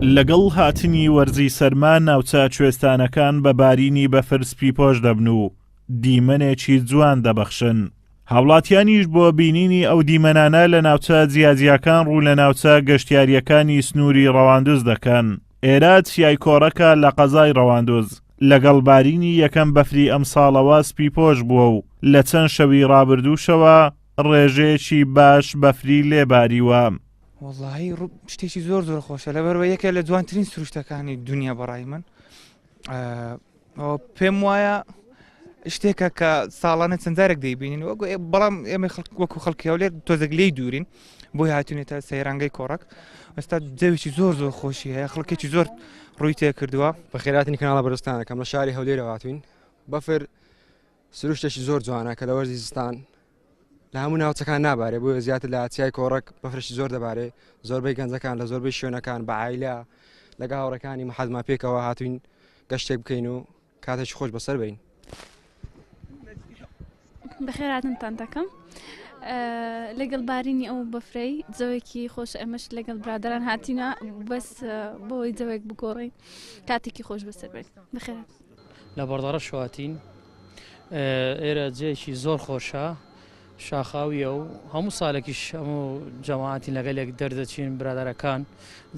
لەگەڵ هاتنی وەرزی سەرما ناوچە کوێستانەکان بە بارینی بەفر سپیپۆش دەبن و دیمەنێکی جوان دەبەخشن. هاوڵاتیانیش بۆ بینینی ئەو دیمەنانە لە ناوچە جیاجیاکان ڕوو لە ناوچە گەشتیارییەکانی سنووری ڕەواندز دەکەن. ئێرە چیای کۆڕەکە لە قەزای ڕەواندز، لەگەڵ بارینی یەکەم بەفری ئەمساڵەوە سپیپۆش بووە و لە چەند شەوی ڕابردووشەوە ڕێژەیەکی باش بەفری لێ باریوە. وەڵاهی شتێکی زۆر زۆر خۆشە لەبەرەوە یەکێ لە جوانترین سروشتەکانی دنیا بەڕای من پێم وایە شتێکە کە ساڵانە چەندارێک دەیبینین وەکو بەڵام ئێمە وەکو خەڵکی هەولێر تۆزێک لی دوورین بۆی هاتوونێتە سەیرانگەی کۆڕک ئێستا جەوێکی زۆر زۆر خۆشی هەیە خەڵکێکی زۆر ڕووی تێ کردووە. بەخێراتنی کەناڵە بەرزستانەکەم لە شاری هەولێرەوە هاتوین بەفر سروشتێکی زۆر جوانە کە لە وەرزی زستان لە هەموو ناوچەکان نابارێ بۆیە زیاتر لە چیای کۆڕەک بەفرشی زۆر دەبارێ زۆربەی گەنجەکان لە زۆربەی شوێنەکان بە عیلە لەگە هاوڕەکانی محەزما پێکەوە هاتوین گەشتێک بکەین و کاتێکی خۆش بەسەر بین. بەخێراتنتان دەکەم لەگەڵ بارینی ئەو بەفرەی جەوێکی خۆش ئەمەش لەگەڵ برادران هاتینە بەس بۆی جەوێک بگۆڕین کاتێکی خۆش بەسەر بێت بەخێرات. لە بەڕدەڕەش هاتین ئێرە جێیەکی زۆر خۆشە شاخاویە و هەموو ساڵێکیش هەموو جەماعەتی لەگەڵ یەک دەردەچین برادەرەکان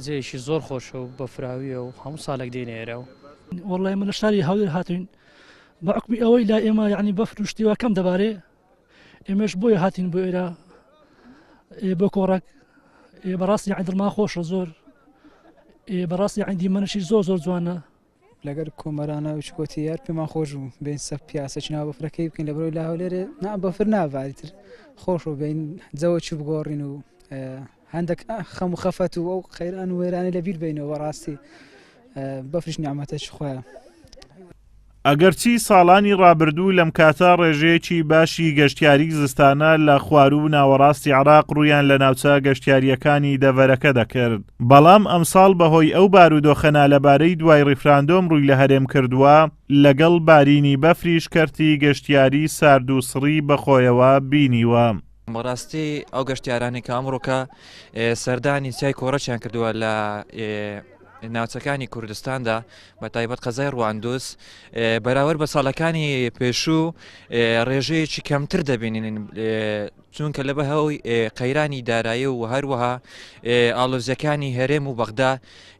جێیەکی زۆر خۆشە و بەفراویە و هەموو ساڵێک دێنە ئێرە و وەڵڵا ئێمە لە شاری هەولێر هاتوین بە حوکمی ئەوەی لای ئێمە یعنی بەفر و شتی وا کەم دەبارێ ئێمەش بۆیە هاتین بۆ ئێرە بۆ کۆڕەک بەڕاستی یعنی دڵمان خۆشە زۆر بەڕاستی یعنی دیمەنشی زۆر زۆر جوانە لەگەر کۆمەرانە و چکۆتی یار پێمان خۆش بوو بین سەر پیاسە چنا بەفرەکەی بکەین لە بەرەوەی لە هەولێرێ نا بەفر ناباری تر خۆش و بین جەوە چ بگۆڕین و هەندێک خەم و خەفەت و ئەو خەیران و وێرانی لە بیر بینەوە بەڕاستی بەفریش نیعمەتێکی خۆیە. ئەگەرچی ساڵانی ڕابردوو لەم کاتە ڕێژەیەکی باشی گەشتیاری زستانە لە خواروو و ناوەڕاستی عێراق ڕوویان لە ناوچە گەشتیارییەکانی دەڤەرەکە دەکرد، بەڵام ئەمساڵ بەهۆی ئەو بارودۆخە نالەبارەی دوای ڕیفراندۆم ڕووی لە هەرێم کردووە، لەگەڵ بارینی بەفریش کەرتی گەشتیاری سارد و سڕی بەخۆیەوە بینیوە. بەڕاستی ئەو گەشتیارانەی کە ئەمڕۆکە سەردانی چیای کۆڕەکیان کردووە لە ناوچەکانی کوردستاندا بە تایبەت قەزای ڕواندوز بەراورد بە ساڵەکانی پێشوو ڕێژەیەکی کەمتر دەبینین چونکە لە بەهۆی قەیرانی دارایی و هەروەها ئاڵۆزیەکانی هەرێم و بەغدا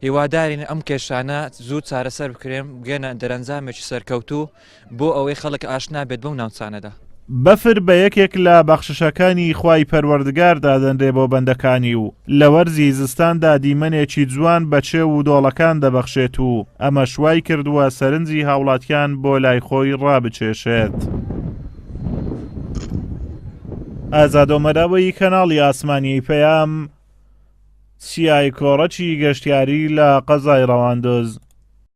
هیوادارین ئەم کێشانە زوو چارەسەر بکرێن بگەنە دەرەنجامێکی سەرکەوتوو بۆ ئەوەی خەڵک ئاشنا بێت بەو ناوچانەدا. بەفر بە یەکێک لە بەخششەکانی خوای پەروەردگار دادەنرێ بۆ بەندەکانی و لە وەرزی زستاندا دیمەنێکی جوان بە چێو و دۆڵەکان دەبەخشێت و ئەمەش وای کردووە سەرنجی هاوڵاتیان بۆ لای خۆی ڕابکێشێت. ئازاد ئۆمەراوی، کەناڵی ئاسمانیی پەیام، چیای کۆڕەکی گەشتیاری لە قەزای ڕەواندز.